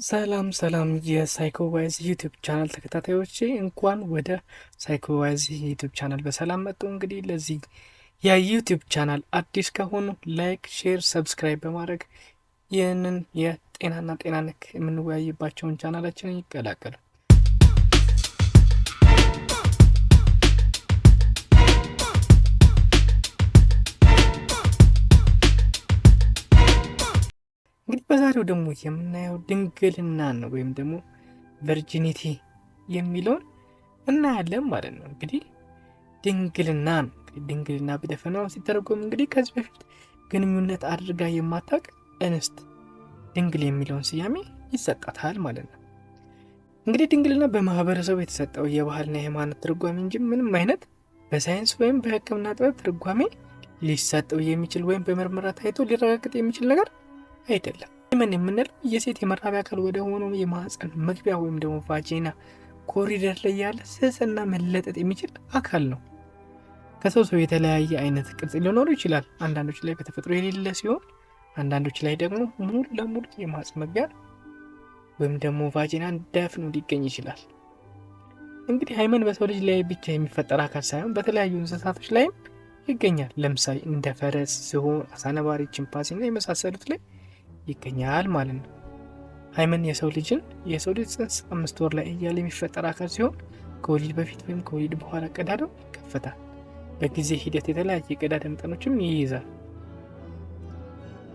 ሰላም ሰላም የ Psycho Wise YouTube channel ተከታታዮቼ፣ እንኳን ወደ Psycho Wise YouTube channel በሰላም መጡ። እንግዲህ ለዚህ የ YouTube channel አዲስ ከሆኑ like፣ share፣ subscribe በማድረግ ይህንን የጤናና ጤና ነክ የምንወያይባቸውን ቻናላችንን ይቀላቀሉ። እንግዲህ በዛሬው ደግሞ የምናየው ድንግልናን ነው ወይም ደግሞ virginity የሚለውን እናያለን ማለት ነው። እንግዲህ ድንግልና ነው። ድንግልና በደፈናው ሲተረጎም እንግዲህ ከዚህ በፊት ግንኙነት አድርጋ የማታውቅ እንስት ድንግል የሚለውን ስያሜ ይሰጣታል ማለት ነው። እንግዲህ ድንግልና በማህበረሰቡ የተሰጠው የባህልና የሃይማኖት ትርጓሜ እንጂ ምንም አይነት በሳይንስ ወይም በሕክምና ጥበብ ትርጓሜ ሊሰጠው የሚችል ወይም በምርመራ ታይቶ ሊረጋገጥ የሚችል ነገር አይደለም። Hymen የምንለው የሴት የመራቢያ አካል ወደ ሆነው የማህፀን መግቢያ ወይም ደግሞ vagina ኮሪደር ላይ ያለ ስስና መለጠጥ የሚችል አካል ነው። ከሰው ሰው የተለያየ አይነት ቅርጽ ሊኖሩ ይችላል። አንዳንዶች ላይ በተፈጥሮ የሌለ ሲሆን፣ አንዳንዶች ላይ ደግሞ ሙሉ ለሙሉ የማህፀን መግቢያ ወይም ደግሞ vagina ን ደፍኖ ሊገኝ ይችላል። እንግዲህ hymen በሰው ልጅ ላይ ብቻ የሚፈጠር አካል ሳይሆን በተለያዩ እንስሳቶች ላይም ይገኛል። ለምሳሌ እንደ ፈረስ፣ ዝሆን፣ አሳነባሪ፣ ቺምፓንዚ እና የመሳሰሉት ላይ ይገኛል ማለት ነው። Hymen የሰው ልጅ ጽንስ 5 ወር ላይ እያለ የሚፈጠር አካል ሲሆን ከወሊድ በፊት ወይም ከወሊድ በኋላ ቀዳዳው ይከፈታል። በጊዜ ሂደት የተለያየ የቀዳዳ መጠኖችም ይይዛል።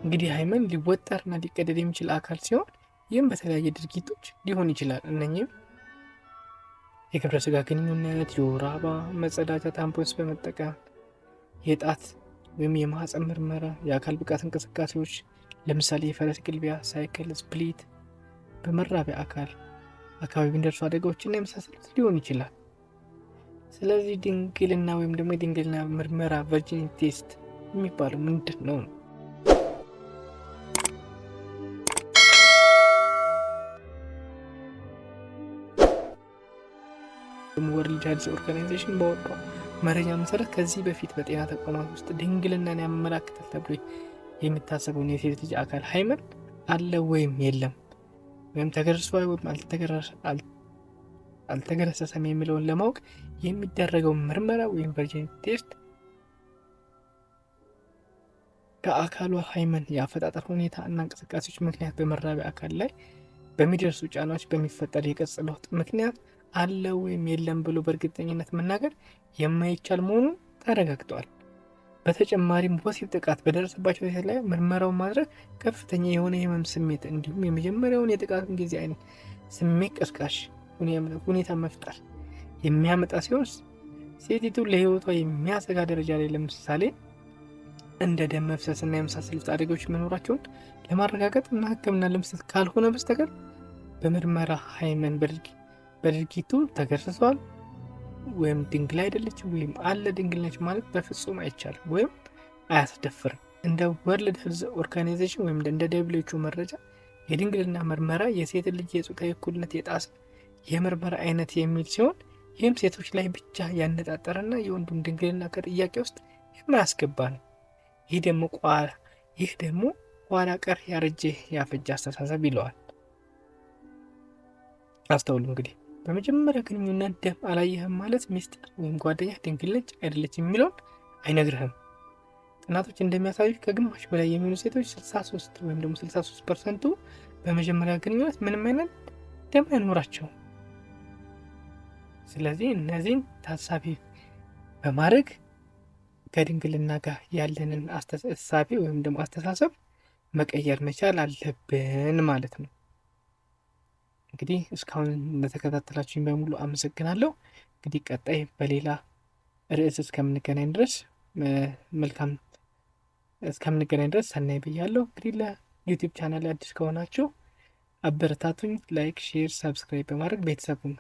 እንግዲህ hymen ሊወጠርና ሊቀደድ የሚችል አካል ሲሆን ይህም በተለያየ ድርጊቶች ሊሆን ይችላል። እነኚህም የግብረ ስጋ ግንኙነት፣ የወር አበባ፣ መጸዳጃ tampons በመጠቀም፣ የጣት ወይም የማህፀን ምርመራ፣ የአካል ብቃት እንቅስቃሴዎች ለምሳሌ የፈረስ ግልቢያ፣ ሳይክል፣ split፣ በመራቢያ አካል አካባቢ የሚደርሱ አደጋዎችና የመሳሰሉት ሊሆን ይችላል። ስለዚህ ድንግልና ወይም ደግሞ የድንግልና ምርመራ virginity test የሚባለው ምንድን ነው? World Health Organization ባወጣው መረጃ መሰረት ከዚህ በፊት በጤና ተቋማት ውስጥ ድንግልናን ያመላክታል ተብሎ የሚታሰበውን የሴት ልጅ አካል hymen አለ ወይም የለም ወይም ተገርሷል ወይም አልተገረሰሰም የሚለውን ለማወቅ የሚደረገው ምርመራ ወይም virginity test ከአካሏ hymen የአፈጣጠር ሁኔታ እና እንቅስቃሴዎች ምክንያት በመራቢያ አካል ላይ በሚደርሱ ጫናዎች በሚፈጠር የቅርጽ ለውጥ ምክንያት አለ ወይም የለም ብሎ በእርግጠኝነት መናገር የማይቻል መሆኑን ተረጋግጧል። በተጨማሪም ወሲብ ጥቃት በደረሰባቸው ሴት ላይ ምርመራውን ማድረግ ከፍተኛ የሆነ የህመም ስሜት እንዲሁም የመጀመሪያውን የጥቃቱን ጊዜ አይነት ስሜት ቀስቃሽ ሁኔታ መፍጠር የሚያመጣ ሲሆን ሴቲቱ ለህይወቷ የሚያሰጋ ደረጃ ላይ ለምሳሌ እንደ ደም መፍሰስ እና የመሳሰሉት አደጋዎች መኖራቸውን ለማረጋገጥ እና ሕክምና ለመስጠት ካልሆነ በስተቀር በምርመራ hymen በድርጊቱ ተገርስሷል ወይም ድንግል አይደለችም ወይም አለ ድንግል ነች ማለት በፍጹም አይቻልም ወይም አያስደፍርም። እንደ World Health Organization ወይም እንደ WHO መረጃ የድንግልና ምርመራ የሴት ልጅ የጾታዊ እኩልነት የጣሰ የምርመራ አይነት የሚል ሲሆን ይህም ሴቶች ላይ ብቻ ያነጣጠረና የወንዱን ድንግልና ከጥያቄ ውስጥ የማያስገባ ነው። ይህ ደግሞ ኋላ ቀር፣ ያረጀ፣ ያፈጀ አስተሳሰብ ይለዋል። አስተውሉ፣ እንግዲህ በመጀመሪያ ግንኙነት ደም አላየህም ማለት ሚስት ወይም ጓደኛ ድንግል ነች አይደለች የሚለውን አይነግርህም። ጥናቶች እንደሚያሳዩት ከግማሽ በላይ የሚሆኑ ሴቶች፣ 63 ወይም ደግሞ 63%ቱ በመጀመሪያ ግንኙነት ምንም አይነት ደም አይኖራቸውም። ስለዚህ እነዚህን ታሳቢ በማድረግ ከድንግልና ጋር ያለንን እሳቤ ወይም ደግሞ አስተሳሰብ መቀየር መቻል አለብን ማለት ነው። እንግዲህ እስካሁን እንደተከታተላችሁኝ በሙሉ አመሰግናለሁ። እንግዲህ ቀጣይ በሌላ ርዕስ እስከምንገናኝ ድረስ መልካም እስከምንገናኝ ድረስ ሰናይ ብያለሁ። እንግዲህ ለ YouTube channel አዲስ ከሆናችሁ አበረታቱኝ። Like፣ share፣ subscribe በማድረግ ቤተሰብ ሁኑ።